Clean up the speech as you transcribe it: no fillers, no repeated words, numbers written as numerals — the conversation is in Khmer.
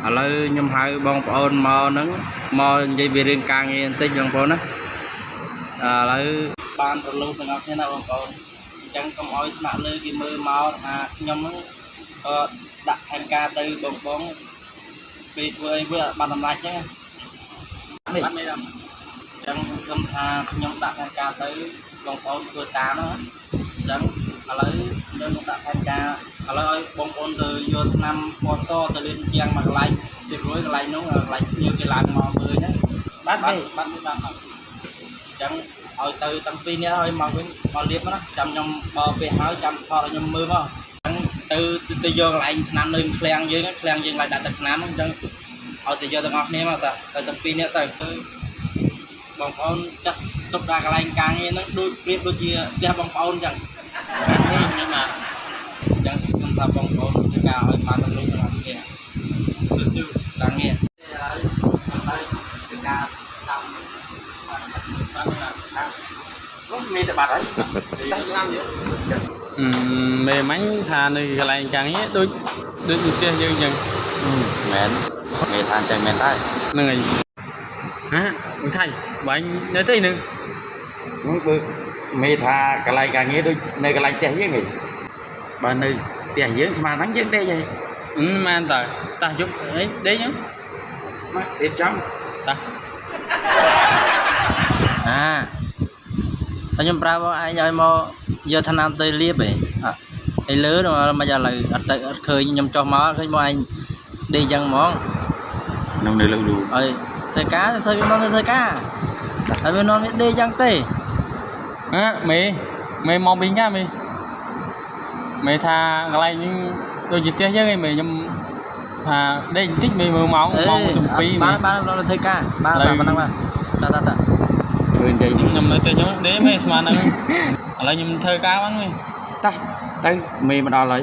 ឥឡូវខ្ញុំហៅបងប្អូនមកហ្នឹងមកនិយាយពីរឿងការងារបន្តិចបងប្អូនណាឥឡូវបានប្រឡូកទាំងអស់គ្នាណាបងប្អូនអញ្ចឹងកុំឲ្យថ្នាក់លើគេមើលមកថាខ្ញុំហ្នឹងអឺដាក់ផែនការទៅបងបងពេលធ្វើអីវាបានតម្លៃចឹងនេះបាននេះអញ្ចឹងខ្ញុំថាខ្ញុំដាក់ផែនការទៅបងប្អូនធ្វើតាមណាអញ្ចឹងឥឡូវខ្ញុំនឹងដាក់ផែនការឥឡូវឲ្យបងប្អូនទៅយកថ្នាំពណ៌សទៅលាបជាងមួយកន្លែងទីរួយកន្លែងនោះកន្លែងភ្ញៀវគេឡើងមកមើលណា បាទ បាទបាទបាទអញ្ចឹងឲ្យទៅតាំងពីនេះឲ្យមកវិញមកលាបណាចាំខ្ញុំបពេលហើយចាំថតឲ្យខ្ញុំមើលមកអញ្ចឹងទៅទៅយកកន្លែងថ្នាំនៅឃ្លាំងយើងឃ្លាំងយើងឡើងដាក់ទឹកថ្នាំអញ្ចឹងឲ្យទៅយកទាំងអស់គ្នាមកតាទៅតាំងពីនេះទៅបងប្អូនចាត់ទុកដល់កន្លែងការងារហ្នឹងដូចប្រៀបដូចជាផ្ទះបងប្អូនអញ្ចឹង នេះខ្ញុំបាទ អញ្ចឹងខ្ញុំថាបងប្អូនធ្វើការឲ្យបានទំនុកទាំងអស់គ្នាស៊ូៗការងារឥឡូវទៅធ្វើការតាម បាទបាទ នោះមានតែបាត់ហើយ តាមយើង មេមាញ់ថានៅកន្លែងការងារដូចដូចផ្ទះយើងអញ្ចឹង មែនមេថាអញ្ចឹងមែនដែរ ហ្នឹងហើយហាមិនថៃបាញ់នៅទីហ្នឹង បើមេថាកន្លែងការងារដូចនៅកន្លែងផ្ទះយើងឯងបើនៅផ្ទះយើងស្មានហ្នឹងយើងដេកហើយ អឺមែនតើតាយប់អីដេកហ្នឹង មករៀបចំ តា អាខ្ញុំប្រើបងឯងឲ្យមកយកថ្នាំទៅលាបឯងអីលើនោះមិនឥឡូវអត់ទៅអត់ឃើញខ្ញុំចុះមកឃើញបងឯងដេកចឹងហ្មង ក្នុងនៅលើលូ ឲ្យធ្វើការធ្វើវាមកធ្វើការហើយវានាំវាដេកចឹងទេ ហាមេមេមកវិញកាមេមេថាកន្លែងហ្នឹងដូចជាផ្ទះយើងឯងមេខ្ញុំថាដេកបន្តិចមេមើលម៉ោងម៉ោង7 បានបានដល់ធ្វើការបានតែប៉ុណ្ណឹងបាទតាតាតា ឃើញដេក ខ្ញុំនៅផ្ទះខ្ញុំដេកមេស្មានហ្នឹងឥឡូវខ្ញុំធ្វើការបានមេ តោះទៅមេមកដល់ហើយ